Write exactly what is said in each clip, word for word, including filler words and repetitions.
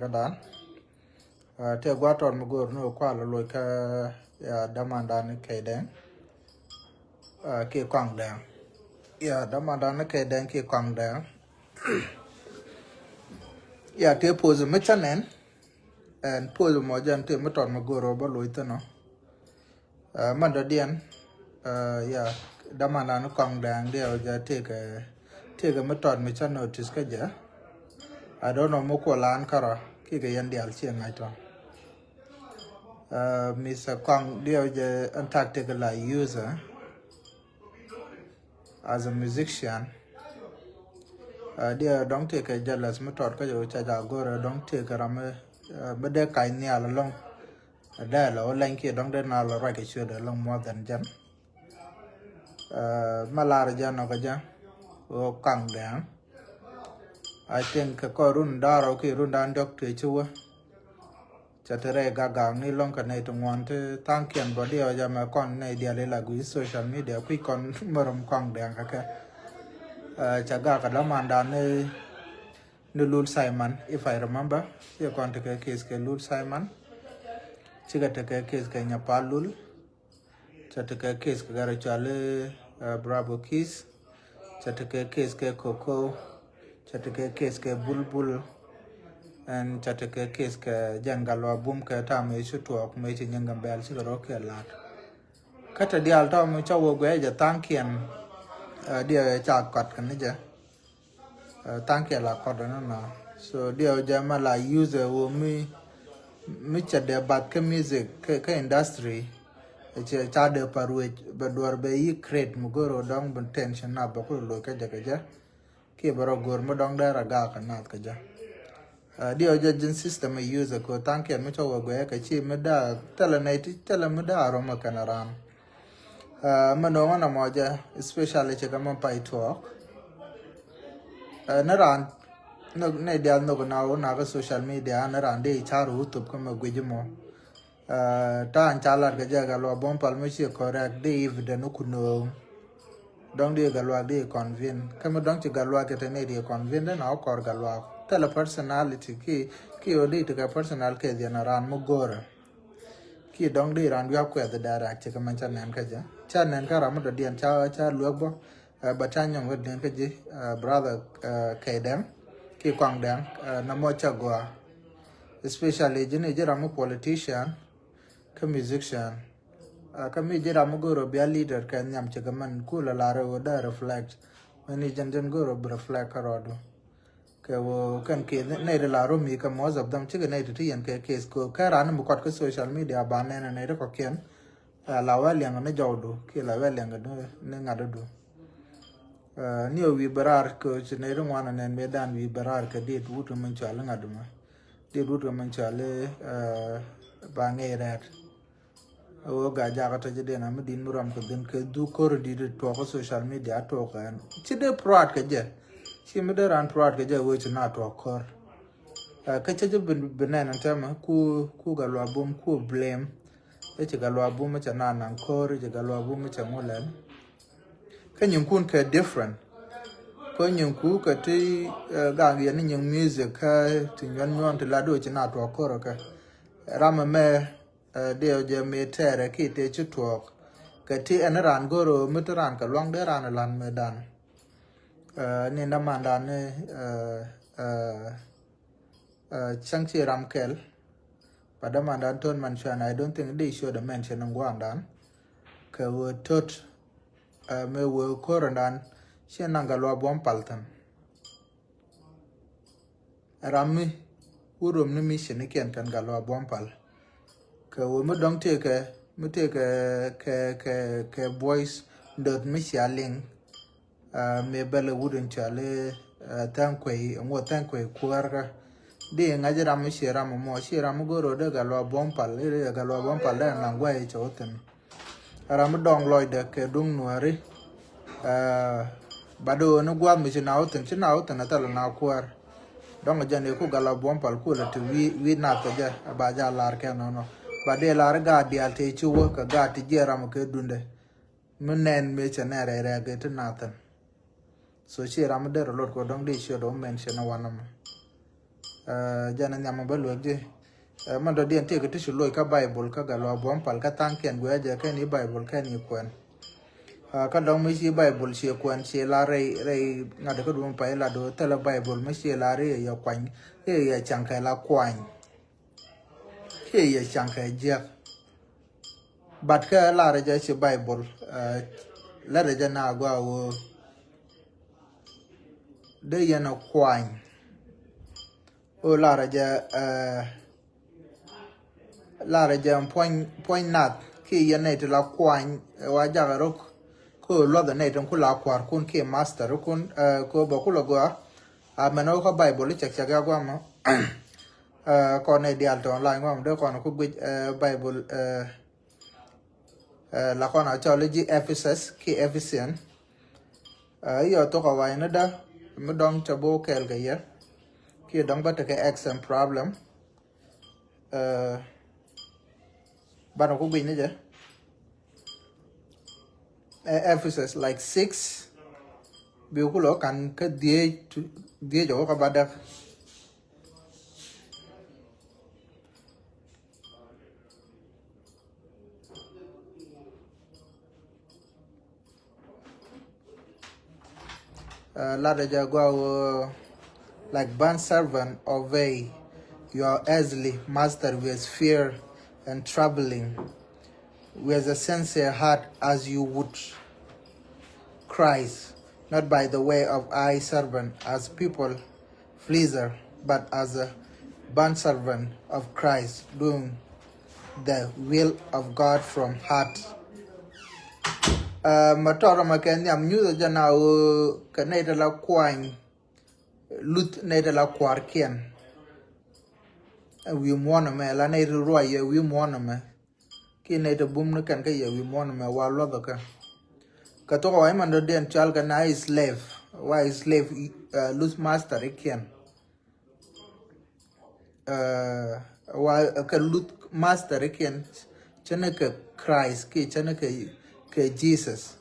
Kä dan tëë gua̱a̱r tɔt mi go̱o̱r ni wä kual loc kä ya damandan kɛy dɛŋ ki kɔaŋ dɛŋ. Ya damandan kɛy dɛŋ ki kɔaŋ dɛŋ. Ya tëë poth mi cä nɛn ɛn poth mɔ jɛn tëë mi tɔt mi go̱o̱r wä bä loc thin ɔ. Mɛn dɔ̱diɛn ya damandan kɔaŋ dɛŋ diɛ wä jɛ tëëkɛ tëëkɛ mi tɔt mi cä notice kä jɛ. I don't know mi kuɔ lan kärɔ kikɛ yɛn diaal ciɛ ŋa̱c tɔ. Mister Kɔaŋ diɛ wä jɛ ɛn tactic la user as a musician. Diɛ dɔ̱ŋ tëëkɛ jealous mi tɔt kä jɛ wä ca ja go̱rɛ dɔ̱ŋ tëëkɛ ram mi dee kac nhial alɔŋ. Dee la wä lɛny kiɛ dɔ̱ŋ dee na la ruac kɛ ciöt alɔŋ more than jɛn. Mɛ lar jɛ nɔkɛ jɛ wä kaŋ dɛŋ. I think kɛ kɔn run da̱rɔ ki run da̱n diɔk tëë ci wä. Ca te rɛy gak gak ni lɔŋ kɛ nɛy ti ŋuan ti thaŋkiɛn bɔ diɛ wä jɛ mɛ kɔn nɛy diaal ila guic social media kui̱ kɔn mɛ rom kɔaŋ dɛŋ kɛ kɛ. Ca gak kɛ dämandan ni ni Lul Simon, if I remember. Cikɛ kɔn tekɛ case kɛ Lul Simon. Cikɛ tekɛ case kɛ Nyapal Lul. Ca tekɛ case kɛ Garacuali, Bravo Kiss. Ca tekɛ case kɛ Koko. Ca tekɛ case kɛ Bulbul. Ɛn ca tekɛ case kɛ jɛn Gatluak Bum kɛ tam mëë ci tuɔɔk mëë ci nyin Gambɛl cikɛ rɔ kɛ lat. Kä te diaal tɔm ca wä guɛ jɛ thaŋkiɛn. Diɛ ca kɔt kɛ ni jɛ. Thaŋkiɛn la kɔt ni nɔ. So diɛ wä jɛ ma la use wä mi mi cɛ dee bath kä music kä industry. Cɛ ca dee par wec bɛ duɔr bɛ yi create mi go̱r wä dɔŋ bi tension na bɛ ku loc kä jɛ kɛ jɛ. Kiɛ bɛ rɔ go̱r mi dɔŋ dee rɔ gaak kɛ nath kɛ jɛ. Diɛ wä jɛ jin system a use ko thaŋkiɛn mi cɔ wä guɛ kɛ ci mi daa thilɛ nɛy ti thilɛ mi daa rɔ mɛ kɛn ran. Mɛ no̱o̱ŋ ɛn ɛmɔ jɛ especially cɛ kɛ mɛ pay tuɔɔk. Ni raan ni diaal nhök na wä na kä social media ni raan dee car wä thop kä mɛ guic mɔ. Ta̱a̱n ca lat kɛ jɛ Gatluak Bum Pal mi ci correct dee evident ku no̱o̱ŋ. Dɔ̱ŋ dee Gatluak dee convince kä mi dɔ̱ŋ ci Gatluak kɛ te nɛy dee convince dee na wä kɔr Gatluak thilɛ personality ki ki wä dee tekɛ personal kɛ dhiɛn ran mi go̱rɛ. Ki dɔ̱ŋ di ran wiak kuɛth direct ci kɛ mɛn ca nɛn kä jɛ ca nɛn kä ram mi dɔ̱diɛn ca ca luek bä. Ba ca nyɔŋ kä diɛn kä ji̱ brother kɛy dɛŋ ki kɔaŋ dɛŋ. Na mɔ ca gɔaa especially ji̱n i̱ ji̱ ram mi politician kä musician. Kä mi ji̱ ram mi go̱o̱r bia leader kɛ nhiam ci kɛ mɛn ku la lar wä dee reflect. Mɛn i̱ jɛn jɛn go̱o̱r bi reflect kä rɔɔdu. Kɛ wä kɛn kiɛ nɛy ti la rom mi kɛ most of them cikɛ nɛy ti ti yɛn kɛ case ko kɛ ran mi kɔt kä social media ba nɛn nɛy ti kɔkiɛn. La wä liɛŋ ni jɔwdu kiɛ la wä liɛŋ ni ŋa̱t du. Ni ɔ wi̱i̱ bɛ raar kɛ ci nɛy ti ŋuan nɛn mëë dan wi̱i̱ bɛ raar kɛ diet wut kɛ mɛn cuali ŋa̱t du mɛ diet wut kɛ mɛn cuali. Ba ŋɛy rɛɛt. Ɣöö gaa jakä tɔ̱ ji̱ dee na mi di̱t mi rɔm kɛ dhi̱n kɛ dhuk ko̱r di̱t tuɔɔk kä social media tuɔɔk ɛn ci dee proud kɛ jɛ. Ci mi dee ran proud kɛ jɛ ɣöö ci na tuɔɔk ko̱r. Kä cä ji̱ bi nɛn ɛn tɛmɛ ku ku Gatluak Bum ku blame. I̱ ci Gatluak Bum i̱ cɛ na naŋ ko̱r i̱ ci Gatluak Bum i̱ cɛ ŋu lɛn. Kä nyinkun kɛ different. Kä nyinku kɛ ti gak yɛn ni nyin music kä ti nyuɔn nyuɔn ti la do ci na tuɔɔk ko̱r kɛ. Ram ɛmɛ diɛ jɛ mi tɛɛrɛ ki tëë ci tuɔɔk. Kɛ ti ɛn ran go̱r mi ti ran kɛ luaŋ dee ran lan mi dan. Ni na mandan ni cäŋ ci ram kɛl. But dämandan Tony Manchwana, I don't think di show the mention in guandan. Kɛ wee tot mi wee ko̱rändan ci naŋ Gatluak Bum Pal thin. Ram mi wä rom ni mi cinikiɛn kɛn Gatluak Bum Pal. Kɛ wee mi dɔ̱ŋ tëëkɛ mi tëëkɛ kɛ kɛ kɛ boys dot mi cia liŋ. Mëë bɛl ɛ wut in cɔal i̱ Thɛŋ Kuey, ɛŋu Thɛŋ Kuey kuäärkä. Di ŋa̱c ram mi cie ram mɔ, cie ram mi go̱o̱r ro̱o̱dɛ Gatluak Bum Pal, i̱ Gatluak Bum Pal dee naŋ guay i̱ cɛ wä thi̱n. Ram mi dɔŋ lɔcdɛ kɛ duŋ nuääri. Ba dee ɣöö ni gua̱a̱th mi ci na wä thi̱n, ci na wä thi̱n ɛ thɛl na kuäär. Dɔŋ jɛn i̱ ku Gatluak Bum Pal ku lɛ ti wi̱i̱ nath kɛ jɛ ɛ ba jɛ a lar kɛ nɔnɔ. Ba dee lar i̱ gaat diaal tëë ci wä kɛ gaat ti jiɛɛn ram kɛ duŋdɛ. Mi nɛn mëë cɛ nɛn rɛy rɛɛk ëë ti nath thi̱n. So ci ram mi derɛ lot kɛ dɔ̱ŋ di ciöt ɔ mention ɛ wanɛ mɔ. Jɛn a nhiam a bä luek ji̱. Mɛn dɔ̱diɛn tëëkɛ ti ci loc kä Baibol kä gat luaak buɔ̱m pal kä tha̱a̱ŋkiɛn guiɛ jɛ kɛn i̱ Baibol kɛn i̱ kuɛn. Kä dɔ̱ŋ mi ci Baibol ci kuɛn ci la rɛy rɛy ŋa̱t kä duɔ̱m pay la do̱ thilɛ Baibol mi ci la rɛy yɛ kuany. I̱ yɛ caŋ kɛ la kuany. Kiɛ yɛ caŋ kɛ jiäk. But kä larɛ jɛ ci Baibol, larɛ jɛ na gua wä dee yɛn a kuany. Ɣöö larɛ jɛ, larɛ jɛ puɔ̱ny nath kiɛ yɛn nɛy ti la kuany wa jakä rok. Kä ɣöö luɔthɛ nɛy tin ku la kua̱rkun kiɛ master kun, kä ɣöö bɛ ku la gua. Amɛn ɣöö kä Baibol i̱ cɛk cɛk ya guamä. Kɔn nɛy diaal tɔ̱ online guamä dee kɔn ku guic Baibol. La kɔn a cɔl i̱ ji̱ Ephesus kiɛ Ephesian. I̱ yɔ thok a wa̱i̱ ni dä mi dɔ̱ŋ cɛ bo̱o̱ kɛɛl kɛ yɛ kiɛ dɔ̱ŋ bä tekɛ accent problem. Banɛ ku guic ni jɛ. Ephesus like six. Bi ku lɔ kan kä dhiec, dhiec ɔ wä kä ba däk. Latdɛ jɛ gua wä, like bond servant, obey your earthly master with fear and trembling, with a sincere heart as you would Christ, not by the way of eye servant as people pleaser, but as a bond servant of Christ, doing the will of God from heart. Mɛ tɔrɔ mɛ kɛ nhiam nyuthɛ jɛ na ɣöö kɛ nɛy tɛ la kuany luth nɛy tɛ la kua̱rkiɛn. Ɛ wi̱i̱ muɔ̱ɔ̱n ɛmɛ la nɛy ti ruac yɛ wi̱i̱ muɔ̱ɔ̱n ɛmɛ. Kiɛ nɛy te bum ni kɛn kä yɛ wi̱i̱ muɔ̱ɔ̱n ɛmɛ wa luɔthɛ kɛ. Kɛ thok ɛ wa imɛn dɔ̱diɛn cɔal kɛ na i̱ slave, wa i̱ slave luth master ikiɛn. Wa kɛ luth master ikiɛn cä ni kɛ Christ kiɛ cä ni kɛ Jesus.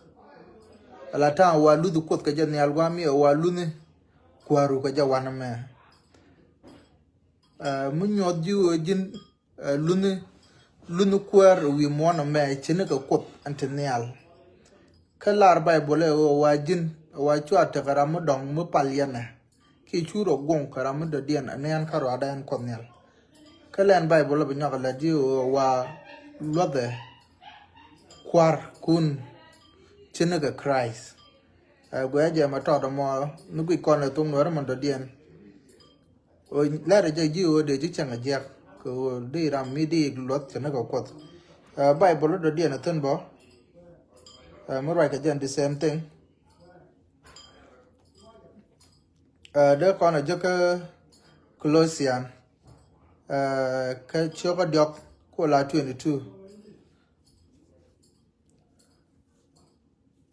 Ala ta̱a̱ wa luth kuoth kɛ jɛ nhial gua̱a̱m i̱ ɛ wa luth ni kuääru kɛ jɛ wanɛ mɛ. Mi nyuɔth ji̱ ɣöö ji̱n luthi luthi kuäär wi̱i̱ muɔ̱ɔ̱n ɛmɛ ci ni kɛ kuoth ɛn ti nhial. Kä lar Baibol ɛ ɣöö wa ji̱n wa cua tekɛ ram mi dɔ̱ŋ mi pal yɛn ɛ kiɛ cu rɔ guɔ̱ŋ kɛ ram mi dɔ̱diɛn ɛ ni ɛn kä ruaadɛ ɛn kuɔth nhial. Kä lɛn Baibol ɛ bi nyɔk ɛ lät ji̱ ɣöö wa luɔthɛ kua̱r kun ci ni kɛ Christ. Ɛ guɛ jɛ mɛ tɔt ɛmɔ mi guic kɔn ɛ thok nuɛr ɛmɔ dɔ̱diɛn. Ɣöö lɛr jɛ ji̱ ɣöö dee ji̱ cäŋ a jiɛk kɛ ɣöö di ram mi di luɔth cɛ ni kɛ kuɔth. Baibol dɔ̱diɛn a thun bä mi ruac kɛ jɛn the same thing. Dee kɔn a jɛ kä Colossian kä ciökä diɔk kuɔ la twenty two.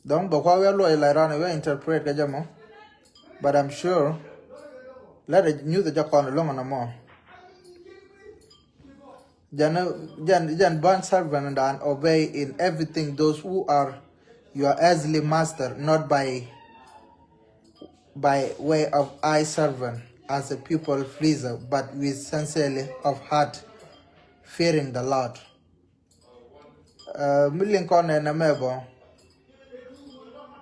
Dɔ̱ŋ bɛ kua wiaa luɔc la ran wiaa interpret kɛ jɛ mɔ. But I'm sure lɛt a nyuth a jɛ kɔn a loŋ na mɔ. Jɛn jɛn jɛn bond servant dan obey in everything those who are your earthly master, not by by way of eye servant as a people pleaser, but with sincerely of heart, fearing the Lord. Mi liŋ kɔn nɛ nɛ mɛ bɔ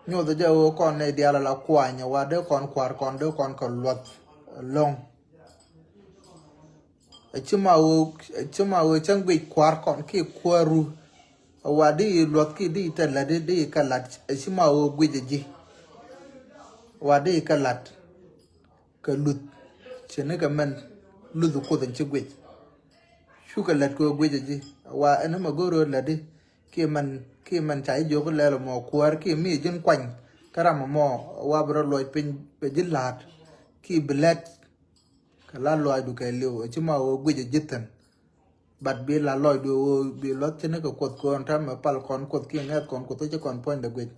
nyuth jɛ ɣöö kɔn nɛ diaal ala kuany wa dee kɔn kua̱r kɔn dee kɔn kɛ luɔth loŋ. Ci ma ɣöö ci ma ɣöö cäŋ guic kua̱r kɔn ki kuääru. Wa di luɔth ki di tɛ lat di di kɛ lat ci ma ɣöö guic ji̱. Wa di kɛ lat kɛ luth ci ni kɛ mɛn luth kuoth in ci guic. Cukɛ lät kɛ ɣöö guic ji̱ wa ɛn mɛ go̱o̱r ɣöö lätdi. Kiɛ mɛn kiɛ mɛn ca ji̱ jiök lɛl mɔ kuäär kiɛ mi ji̱n kuany kä ram mɔ wa bi rɔ luɔc piny bɛ ji̱ la̱a̱t. Kiɛ bi lɛt kɛ la luaacdu kɛ liw ci ma ɣöö guic ji̱ thi̱n. But bi la lɔcdu ɣöö bi luɔth ci ni kɛ kuoth kɔn ta̱mɛ pal kɔn kuoth kiɛ ŋɛth kɔn kuoth ci kɔn puɔ̱nydɛ guic.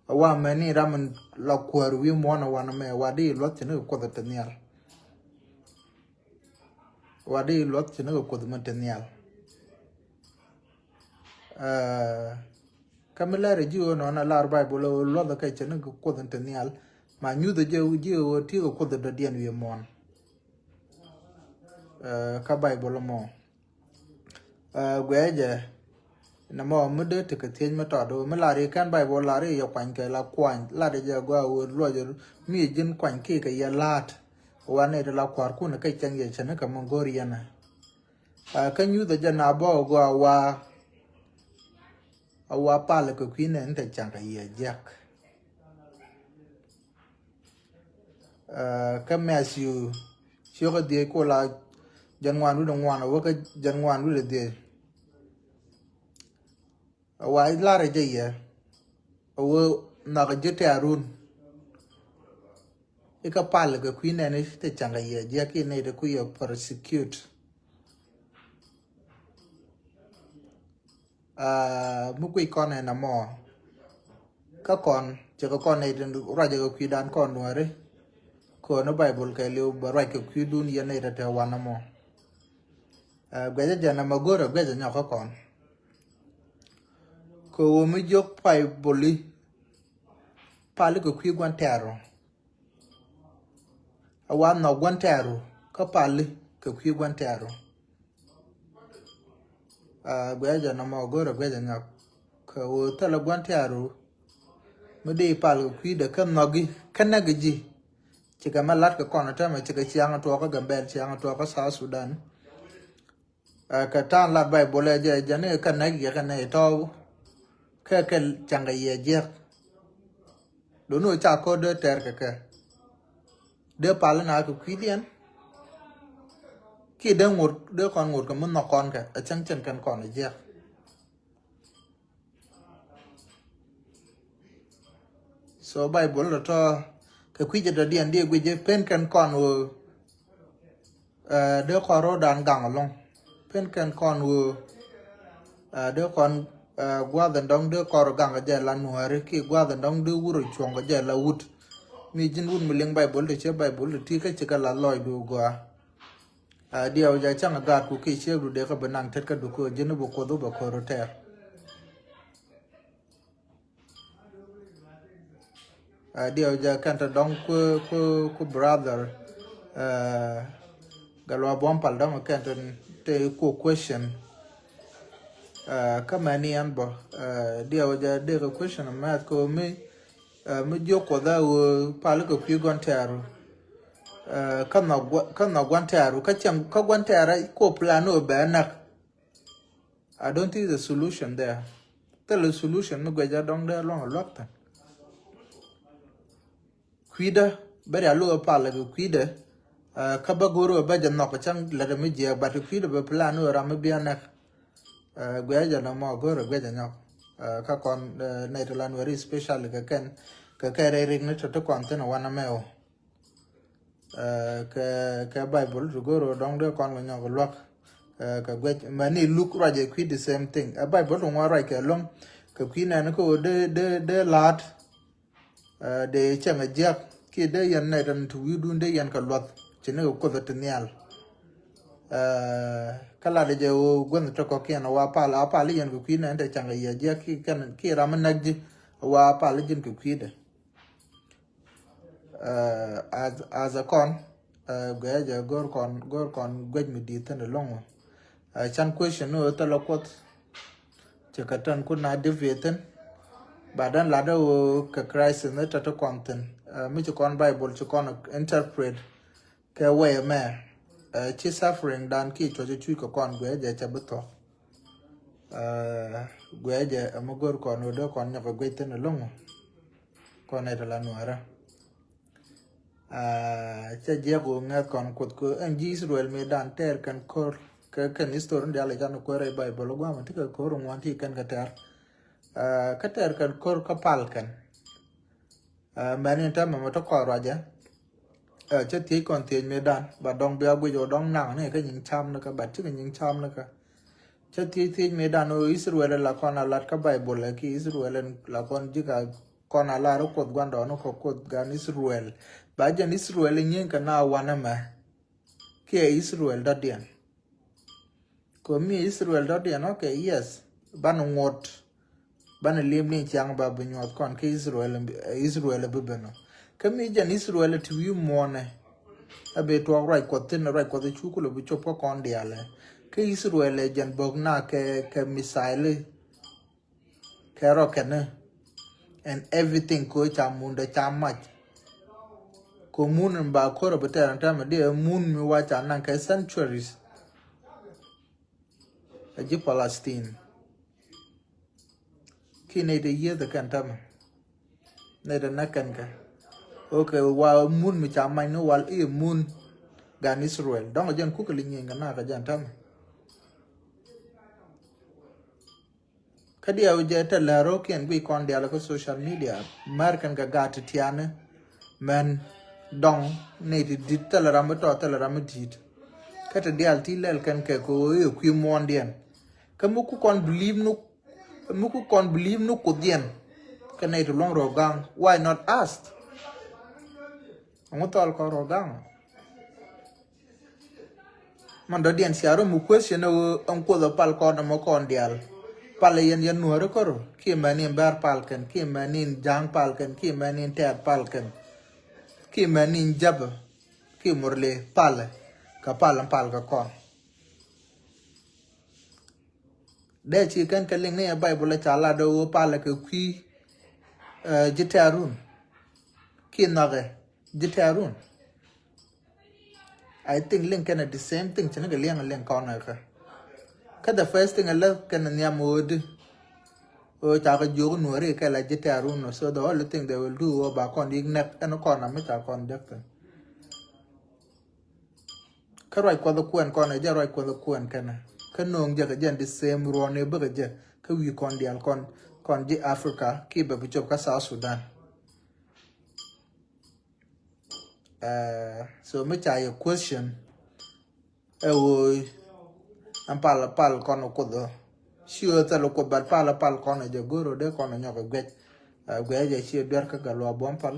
A wa mɛni ram in la kuäär wi̱i̱ muɔ̱ɔ̱n a wanɛ mɛ wa di luɔth ci ni kɛ kuoth a te nhial. Wa di luɔth ci ni kɛ kuoth mɛ te nhial. Kä mi lɛr ji̱ ɣöö nɔn a lar Baibol ɣöö luɔth kɛ ci ni kɛ kuoth mɛ te nhial. Ma nyuth ji̱ ɣöö ti kɛ kuoth dɔ̱diɛn wi̱i̱ muɔ̱ɔ̱n. kä Baibol mɔ. Guɛɛ jɛ nɛ mɔ mi dee tekɛ thiec mi tɔt mi lar i̱ kɛn Baibol lar i̱ yɛ kuany kɛ la kuany lar i̱ jɛ gua wä luɔc mi ji̱n kuany ki kɛ yɛ laat. Wa nɛ ti la kua̱r kun kɛ cɛŋ yɛ cɛ ni kɛ mi go̱r yɛn ɛ. Kä nyuth ɛ jɛ na bɔ gua wa a wa pal kɛ kui̱ nɛ ni te ca̱ŋ kɛ yɛ jiɛk. Kä Matthew ciökä dhiec kula jɛn ŋuan wi̱dɛ ŋuan a wä kä jɛn ŋuan wi̱dɛ dhiec. A wa i̱ lar ɛ jɛ yɛ a wä nhak ɛ ji̱ tɛ̈run. Ikä pal kɛ kui̱ nɛni te ca̱ŋ kɛ yɛ jiɛk i̱ nɛy te kui̱ yɛ persecute. Mi kui̱ kɔn ɛn amɔ kä kɔn cɛ kɛ kɔn nɛy te ruacɛ kɛ kui̱dan kɔn nuääri. Kɔn ni Baibol kɛ liw bɛ ruac kɛ kui̱dun yɛn nɛy te te wan amɔ. Guɛcä jɛn amɛ go̱rɛ guɛcä nyɔk kä kɔn. Kɛ wä mi jiök Baiboli pali kɛ kui̱ gua̱n tɛ̈ru. A wa nhɔk gua̱n tɛ̈ru kä pali kɛ kui̱ gua̱n tɛ̈ru. Guɛcä nɔmɔ go̱rɛ guɛcä nyɔk kɛ wä thilɛ gua̱n tɛ̈ru. Mi di pal kɛ kui̱dɛ kä nhɔki kä näk ji̱. Cikɛ mɛ lat kɛ kɔn tɛmɛ cikɛ ciaŋ tuɔɔk kä Gambɛl ciaŋ tuɔɔk kä South Sudan. Kɛ ta̱a̱n lat Baibol ɛ jɛ jɛ ni kɛ näk yɛ kɛ nɛ tɔ̱ kɛ kɛ caŋ kɛ yɛ jiɛk. Doni wä ca ko̱r dee tɛr kɛ kɛ dee pal na kɛ kui̱diɛn. Ki dee ŋot dee kɔn ŋot kɛ mi nhɔk kɔn kɛ a cäŋ cäŋ kɛn kɔn a jiɛk. So Baibol tɔ tɔ kɛ kui̱cɛ dɔ̱diɛn diɛ guic jɛ pen kɛn kɔn wä. Dee kɔn ro̱o̱dan gaŋ ɛlɔ̱ŋ pen kɛn kɔn wä. Dee kɔn gua̱th ɛn dɔ̱ŋ dee kɔn rɔ gaŋ kɛ jɛ la nuääri ki gua̱th ɛn dɔ̱ŋ dee wur ɛ cuɔ̱ŋ kɛ jɛ la wut. Mi ji̱n wut mi liŋ Baibol ti cɛ Baibol ti ti kä ci kɛ la lɔcdu gɔaa. Diɛw jɛ cäŋ a gaatku ki ciekdu dee kä bi naŋ tet kä duku ji̱n bi kuoth wä bɛ ko̱r rɔ tɛɛr. Diɛw jɛ kɛn te dɔŋ ku ku ku brother. Gal wa buɔ̱m pal dɔŋ kɛn te te ku question. Kä mɛni ɛn bɔ diɛw jɛ dee kɛ question mɛth kɛ mi mi jiök kuɔth a wä pal kɛ kui̱ gua̱n tɛɛru. Kä nhɔk gua̱n tɛɛru kä cɛŋ kä gua̱n tɛɛrɛ ku plan wä bɛ näk. I don't think the solution there. Thilɛ solution mi guɛc a dɔŋ dee luɔŋ a luak thin. Kui̱dä bä ria luk a pal kɛ kui̱dä. Kä bä go̱r wä bä jɛ nhɔk cäŋ lät mi jiɛk but kui̱dä bä plan wä ram mi bia nɛk. Guɛc jɛ nɔmɔ go̱r wä guɛc a nyɔk. Kä kɔn nɛy ti lan weri specially kɛ kɛn kɛ kɛ rɛy rik ni tɔ ti kɔn thin a wan amɛ wä. Kɛ kɛ Baibol ti go̱r wä dɔŋ dee kɔn kɛ nyɔk luak. Kɛ guɛc mɛni luk ruac ɛ kui̱ the same thing ɛ Baibol ti ŋuan ruac kɛ lo̱ŋ. Kɛ kui̱ nɛn kä wä dee dee dee la̱a̱t. Dee cɛŋ ɛ jiak kiɛ dee yɛn nɛy tɛn ti wi̱i̱dun dee yɛn kɛ luath ci ni kɛ kuoth ti nhial. Kä lat jɛ wä guänh tɔkɔ kiɛn a wa pal a pal yɛn kɛ kui̱ nɛn te cɛŋ ɛ yɛ jiak kiɛ kɛn kiɛ ram mi näk ji̱ a wa pal ji̱n kɛ kui̱dɛ. As a kɔn guɛc jɛ go̱r kɔn go̱r kɔn guɛc mi di̱i̱t thin ɛlɔ̱ŋ wä. Can question ni wä thilɛ kuoth. Cɛ kɛ tän kun na dip yɛ thin. Ba dän lat dee wä kɛ crisis ni tɛ ti kɔn thin. Mi ci kɔn Bible ci kɔn interpret kɛ way mɛ. Ci suffering dan ki cuɔc cuc kɛ kɔn guɛc jɛ cɛ bi thuɔk. Guɛcɛ ɛmɛ go̱r kɔn wä dee kɔn nyɔk ɛ guec thin ɛlɔ̱ŋ. Kɔn ɛ tɛ la nuäärä. Cɛ jiɛk wä ŋɛth kɔn kuoth kɛ ɛn ji̱ Israel mëë dan tɛɛr kɛn ko̱r kɛ kɛn history ni diaal ican kuäär ɛ Bible guamɛ ti kɛ ko̱r ŋuan ti kɛn kɛ tɛɛr. Kä tɛɛr kɛn ko̱r kä pal kɛn. Mɛn in täämɛ mɛ tɔ kɔn ruacɛ. Cä thiec kɔn thiec mëë dan ba dɔŋ bia guic ɔ dɔŋ naŋ ni kä nyiŋ cam ni kä bat cikɛ nyiŋ cam ni kä. Cä thiec thiec mëë dan ɔ Israel la kɔn a lat kä Bible ɛ ki Israel la kɔn ji̱ ka kɔn a lar ɔ kuoth guandɔɔn ɔ kɔ kuoth gan Israel. Ba jɛn Israel nyiŋ kɛ na wanɛ mɛ kiɛ Israel dɔ̱diɛn. Kɛ mi Israel dɔ̱diɛn ɔ kɛ yes banɛ ŋuɔt. Banɛ lim ni ciaŋ ba bi nyuɔth kɔn kä Israel Israel bi ben ɔ. Kä mi jɛn Israel ti wi̱i̱ muɔnɛ. A bɛ tuɔɔk ruac Kuɔth thin, ruac Kuɔth cu kulɛ bi cop kä kɔn diaal. Kä Israel ɛ jɛn bok na kɛ, kɛ missile, kɛ rocket ni, and everything ko ca mun dɛ ca mac. Ko mun in ba kor bi tɛr in tɛmɛ di ɛ mun mi wa ca naŋ kɛ centuries. A ji̱ Palestine. Ki nɛy te yieth kɛn tämɛ. Nɛy te näk kɛn kɛ. Okay, wa mun mi ca mac ni wal i̱ mun gan Israel. Dɔ̱ŋ jɛn kukɛ li nyieny kɛ na kɛ jɛn tämɛ. Kä diɛw jɛ te lɛr rɔ kiɛn guic kɔn dial kä social media. Mɛr kɛn kɛ gat ti tiani. Mɛn dɔŋ nɛy ti dit thilɛ ram mi tɔ thilɛ ram mi dit. Kä ti dial ti lɛl kɛn kɛ kɛ ɣöö i̱ kui̱ muɔ̱ɔ̱ndiɛn. Kä mi ku kɔn believe ni, mi ku kɔn believe ni Kuothdiɛn. Kä nɛy ti luɔ̱ŋ rɔ gaŋ, why not ask? Ɛŋu thɔl kɔn rɔ gaŋ? Man dɔ̱diɛn cia rɔ mi question ɛ ɣöö ɛn Kuoth ɛ pal kɔn ɛmɔ kɔn diaal. Pal ɛ yɛn yɛn nuääri kɔr kiɛ mɛn in bɛr pal kɛn kiɛ mɛn in ja̱a̱ŋ pal kɛn kiɛ mɛn in tɛɛt pal kɛn kiɛ mɛn in jäpɛ kiɛ murli pal kɛ pal in pal kɛ kɔn. Dee ci kɛn kɛ liŋ ni ɛ Bible ca lat ɛ ɣöö palɛ kɛ kui̱, eh, ji̱ tɛ̈run. Ki nhɔkɛ ji̱ tɛ̈run. I think liŋ kɛn ɛ the same thing ci ni kɛ liɛŋ ɛ liŋ kɔn ɛ kä. Kä the first thing ɛ lɛ kɛn ɛ nhiam ɣöö di ɣöö ca kɛ jiök nuɔ̱ɔ̱ri kɛ la ji̱ tɛ̈run. So the only thing they will do ɣöö ba kɔn yik nɛk ɛn kɔn a mi ca kɔn jek thin. Kä ruac Kuɔth kuɛn kɔn ɛ jɛ ruac Kuɔth kuɛn kɛnɛ. Kä no̱o̱ŋ jɛ kɛ jɛn the same ruɔ̱n ɛ bäkɛ jɛ kä wi̱i̱ kɔn diaal kɔn, kɔn ji̱ Africa ki bɛ bi cop kä South Sudan. Eh, so mi ca yɛ question ɛ ɣöö ɛn pal pal kɔn Kuoth ɔ. Ci ɣöö thil Kuoth, but pal pal kɔn ɛ jɛ go̱r ɔ dee kɔn ɛ nyɔk ɛ guɛc. Eh, guɛc ɛ ci duer kä gal luɔ buɔ̱m pal.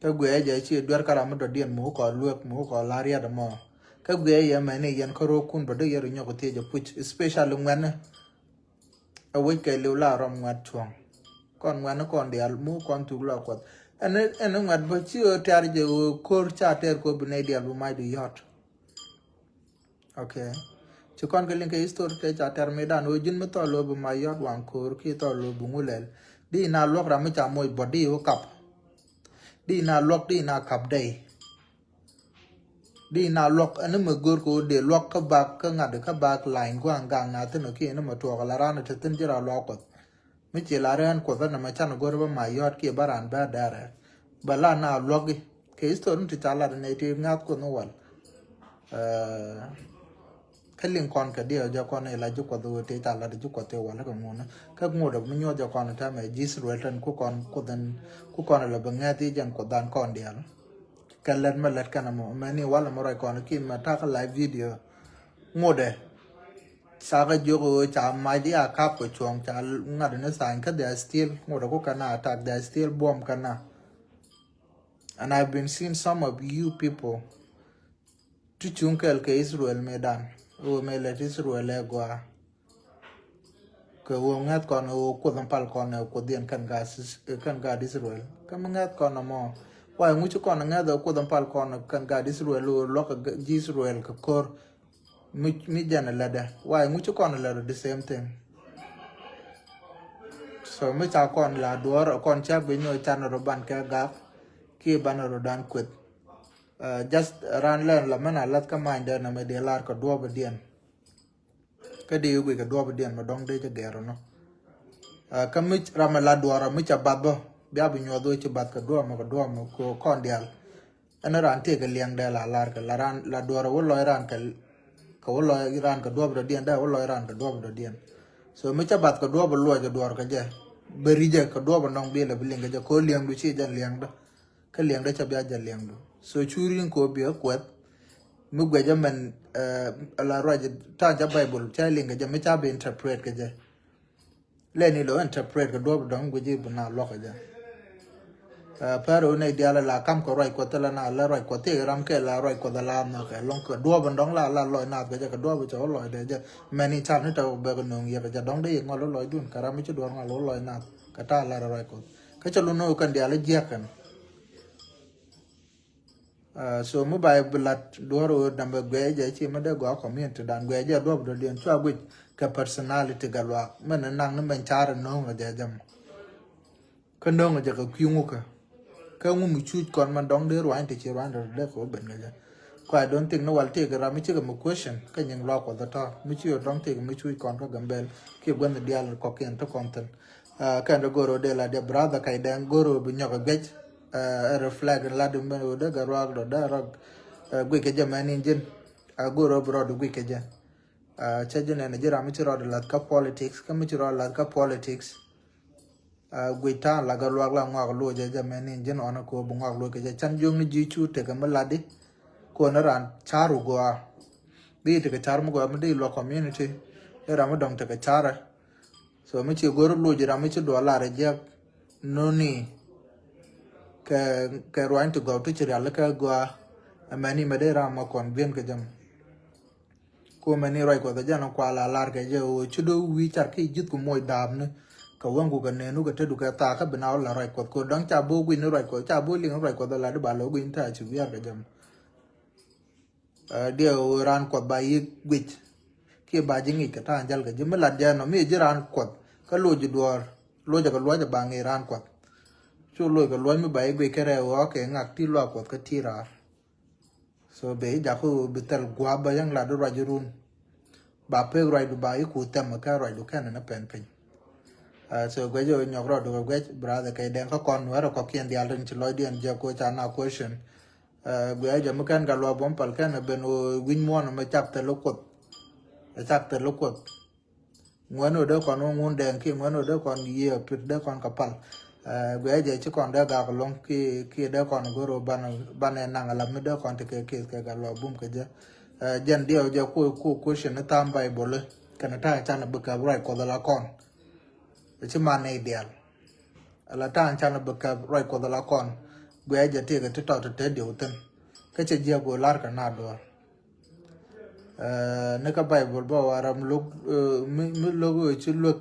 Kä guiɛ jɛ ci duer kä ram mi dɔ̱diɛn mi wä kɔn luek mi wä kɔn la riɛt ɛmɔ. Kä guiɛ yɛ mɛni yɛn kä ro̱o̱kun bä dee yɛr inyɔk thiec ɛpuc, especially ŋuɛni. Ɛ wec kɛ liw la rɔm ŋuɛt cuɔ̱ŋ. Kɔn ŋuɛni kɔn diaal mi wä kɔn thuk la Kuɔth. Ɛn, ɛn ŋuɛt bä ci ɣöö tɛr jɛ ɣöö ko̱r ca tɛr kɛ ɣöö bi nɛy diaal bi mac di yɔ̱t. Okay. Ci kɔn kɛ liŋ kɛ history tëë ca tɛr mëëdan ɣöö ji̱n mi thɔl ɣöö bi Mayɔt Waŋ Ko̱o̱r kiɛ thɔl ɣöö bi Ŋulɛl. Di na luɔk ram mi ca moc bɔt di wä kap. Di na luɔk di na kap dɛy. Di na luɔk ɛn mi go̱o̱r kɛ ɣöö dee luɔk kä bak kä ŋa̱t kä bak lany gua̱a̱ŋ gaŋ na thin ɔ kiɛ ni mɛ tuɔɔk la ran ɛ te thin ji̱ ra luɔk Kuɔth. Mi ci la rɛn Kuɔth ɛn ɛmɛ canɛ go̱r bä Mayɔt kiɛ bä ran bä dɛrɛ. Bä la na luɔki kɛ history mi ti ca lat nɛ ti ŋa̱th Kuɔth ni wal. Eh, kä liŋ kɔn kɛ diɛ jɛ kɔn ila ji̱ Kuɔth wä ti ca lat ji̱ Kuɔth ti wal kɛ ŋun. Kä ŋut mi nyuɔth jɛ kɔn tɛmɛ ji̱ Israel tɛn ku kɔn Kuɔth ɛn ku kɔn ila bɛ ŋɛth i̱ jɛn Kuɔth dan kɔn dial. Kɛ lɛt mɛ lɛt kɛn ɛmɔ mɛ ni wal ɛmɔ rɔy kɔn ki mɛ takä live video. Ŋutɛ. Ca kɛ jiök ɣöö ca mac di a kap kɛ cuɔ̱ŋ ca ŋa̱t ni thany kä they are still ŋot ku kɛn a attack, they are still buɔ̱m kɛn a. And I've been seeing some of you people ti cuŋ kɛl kɛ Israel mëëdan ɣöö mëë lät Israel ɛ gɔaa. Kɛ ɣöö ŋäth kɔn ɣöö Kuoth in pal kɔn ɛ Kuoth in kɛn gaat, kɛn gaat Israel. Kä mi ŋäth kɔn ɛmɔ. Why ŋuci kɔn ŋäth ɛ Kuoth in pal kɔn kɛn gaat Israel ɣöö luɔk ji̱ Israel kɛ ko̱r. Mi, mi jɛn ɛ lätdɛ. Why ŋuci kɔn ɛ lät the same thing. So mi ca kɔn la duɔ̱ɔ̱r kɔn ca guic ni ɔ can rɔ ban kɛ gak. Kiɛ ban rɔ dan kueth. Uh, just ran lɛn la mɛn a lath kä many dɛn na mɛ dee lar kɛ duɔ̱ɔ̱p diɛn. Kä dee guic kɛ duɔ̱ɔ̱p diɛn mɛ dɔ̱ŋ dee jɛ gɛr nɔ. Uh, kä mi ram ɛ la duɔ̱ɔ̱r mi ca bath bä. Bia bi nyuɔth wä ci bath kɛ duɔ̱ɔ̱p mɛ kɛ duɔ̱ɔ̱p mɛ kɛ kɔn dial. Ɛn ran tëë kɛ liɛŋdɛ la lar kɛ la ran la duɔrɛ wä lɔc ran kɛ kɛ wä lɔc ran kɛ duɔp dɔ̱diɛn dee wä lɔc ran kɛ duɔp dɔ̱diɛn. So mi ca bath kɛ duɔp luɔc kɛ duɔr kɛ jɛ bɛ ri jɛ kɛ duɔp nɔŋ bi lɛ bi liɛŋ kɛ jɛ kɛ wä liɛŋdu ci jɛ liɛŋdä. Kä liɛŋdä ca bia jɛ liɛŋdu. So cu ri̱n kɛ wä bi ɛ kuɛth mi guɛcä mɛn, eh, la ruac ta̱a̱ ca Bible ca liɛŋ kɛ jɛ mi ca bi interpret kɛ jɛ. Lɛni lo interpret kɛ duɔp dɔŋ guici bi na luɔk kɛ jɛ. Pɛr wä nɛy dial la kam kɛ ruac kuɔth la na la ruac kuɔth ti ram kɛ la ruac kuɔth la na kɛ lɔŋ kɛ duɔp dɔŋ la la lɔc na kɛ jɛ kɛ duɔp cɛ wä lɔc dɛ jɛ. Mɛni tar ni ta bɛ kɛ noŋ yɛ kɛ jɛ dɔŋ de yɛ ŋɔl wä lɔc dun kɛ ram mi ci duɔr ŋɔl wä lɔc na kɛ ta la ruac kuɔth. Kɛ cɛ lu ni wä kɛn dial jiɛk kɛn. So mi ba bi lat duɔr ɣöö dambɛ guɛɛ jɛ ci mi dee gɔaa community dan guɛɛ jɛ duɔp dɔ̱diɛn cua guic kɛ personality Gatluak. Mɛn ni naŋ ni mɛn car no̱o̱ŋ jɛ jɛ mɔ. Kä no̱o̱ŋ jɛ kɛ kui̱ ŋukä. Kä ŋu mi cuc kɔn mɛn dɔŋ dee ruany ti ci ruany dee dee kɛ wä ben kɛ jɛ. Kua I don't think ni wal ti kɛ ram mi cikɛ mi question kä nyiŋ luak Kuɔth tɔ̱ mi ci dɔŋ ti kɛ mi cuc kɔn kä Gambel kiɛ guänh diaal kɔkiɛn ti kɔn thin. Kɛn dee goro dee la dee brother Kac Dɛŋ goro bi nyɔk a guec. Ɛ reflect la di mɛn wode Gatluak dɔ dee rɔk guic kɛ jɛ mɛn in jin. A goro bi rɔd guic kɛ jɛ. Cɛ jin ɛn ji̱ ram mi ci rɔd lath kä politics kä mi ci rɔd lath kä politics. Guic ta̱a̱n la Gatluak la ŋɔak loc jɛ jɛ mɛn in jin ɔn ko bi ŋɔak loc kɛ jɛ can jiök ni ji̱ cu tekɛ mi lat di. Ko ni ran car wä gɔaa. Di tekɛ car mi gɔaa mi di luak community. Ɛ ram mi dɔŋ tekɛ carɛ. So mi ci go̱r loc ram mi ci duɔl lar jiɛk nuni. Kɛ kɛ ruany ti gɔw ti ci rial kɛ gɔaa. Ɛmɛni mɛ dee ram ma kɔn bien kɛ jɛ mɔ. Ko mɛni ruac Kuɔth jɛ ni kual a lar kɛ jɛ ɣöö ci do wi̱i̱ car ki ji̱th ku moc daap ni. Kɛ wäŋ ku kɛ nenu kɛ tedu kɛ thaak kä bi na wä la ruac Kuɔth ko dɔ̱ŋ ca bo guic ni ruac Kuɔth ca bo liŋ ni ruac Kuɔth la di ba lɔ guic ni ta̱a̱ ci wiar kɛ jɛ mɔ. Diɛ ɣöö raan Kuɔth ba yi guic. Kiɛ ba ji̱ ŋic kɛ ta̱a̱ jäl kɛ ji̱ mi lat jɛ nɔ mi ji̱ raan Kuɔth kä loc ji̱ duɔ̱ɔ̱r. Loc kɛ luɔc ba ŋic raan Kuɔth. Cu loc kɛ luɔc mi ba yi guic kɛ rɛɛ ɣɔɔ kɛ ŋak ti luak Kuɔth kä ti raar. So bɛ yi jakä ɣöö bi thɛl gua̱a̱p ba yäŋ lat di ruac run. Ba pek ruacdu ba yi ku thɛm kɛ ruacdu kɛn ni pɛn piny. So guɛc ɣöö nyɔk rɔɔdu kɛ guɛc brother kɛ dɛŋ kä kɔn nuɛrɛ kɔkiɛn diaal tin ci lɔcdiɛn jɛ ko ca na question. Guɛc jɛ mi kɛn kɛ luɔp bom pal kɛn ben ɣöö wi̱ny muɔn mi cak thil Kuoth. Cak thil Kuoth. Ŋuɛn ɣöö dee kɔn wä ŋun dɛŋ ki ŋuɛn ɣöö dee kɔn yiëë pit dee kɔn kɛ pal. Guɛc jɛ ci kɔn dee gak loŋ ki ki dee kɔn goro ban ban ɛ naŋ ala mi dee kɔn ti kɛ case kɛ kɛ luɔp bum kɛ jɛ. Jɛn diɛw jɛ ku ku question ni tham Bible kɛn ta̱a̱ can bi kɛ ruac Kuɔth ala kɔn. Ci man ni dial. Ala ta̱a̱ can bi kɛ ruac Kuɔth ala kɔn. Guɛc jɛ ti kɛ ti tɔt ti te diɛw thin. Kä cɛ jiɛk ɣöö lar kɛ na duɔr. Ni kä Bible bä wa ram lok mi lok ɣöö ci luek